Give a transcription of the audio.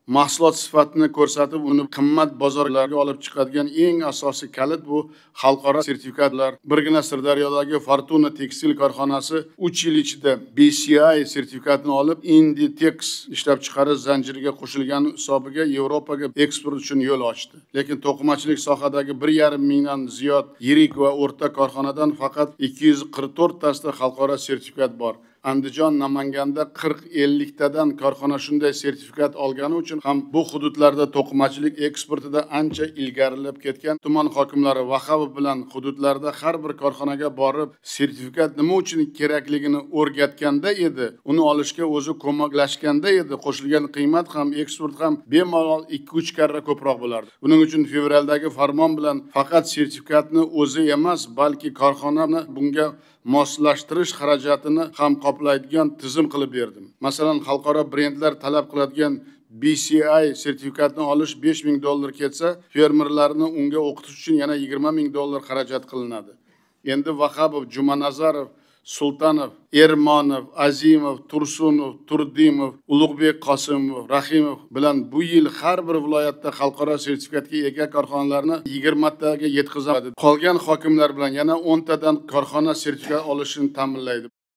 Mahsulot sifatini ko'rsatib, uni qimmat bozorlarga olib chiqadigan eng asosiy kalit bu xalqaro sertifikatlar. Birgina Sirdaryodagi Fortuna tekstil korxonasi 3 yil ichida BCI sertifikatini olib, Inditex ishlab chiqarish zanjiriga qo'shilgani hisobiga Yevropaga eksport uchun yo'l ochdi. Lekin to'qimachilik sohadagi 1,5 mingdan ziyod yirik va o'rta korxonadan faqat 244 tasida xalqaro sertifikat bor. Andijon, Namanganda 40-50 tadan korxona shunday sertifikat olgani uchun ham bu hududlarda to'qimachilik eksportida ancha ilgarilab ketgan. Tuman hokimlari Vahabov bilan hududlarda har bir korxonaga borib sertifikat nima uchun kerakligini o'rgatganda edi, uni olishga o'zi ko'maklashganda edi, qo'shilgan qiymat ham, eksport ham bemalol 2-3 karra ko'proq bo'lardi. Buning uchun fevraldagi farmon bilan faqat sertifikatni o'zi emas, balki korxonani bunga moslashtirish xarajatini ham qoplaydigan tizim qilib berdim. Masalan, xalqaro brendlar talab qiladigan BCI sertifikatini olish $5000 ketsa, fermerlarni unga o'qitish uchun yana $20,000 xarajat qilinadi. Endi Vahabov, Jumanazarov, Sultanov, Ermonov, Azimov, Tursunov, Turdimov, Ulug'bek Qosimov, Rahimov bilan bu yil har bir viloyatda xalqaro sertifikatga ega korxonalarni 20 taga yetkazadi. Qolgan hokimlar bilan yana 10 tadan korxona sertifikat olishini ta'minlaydi.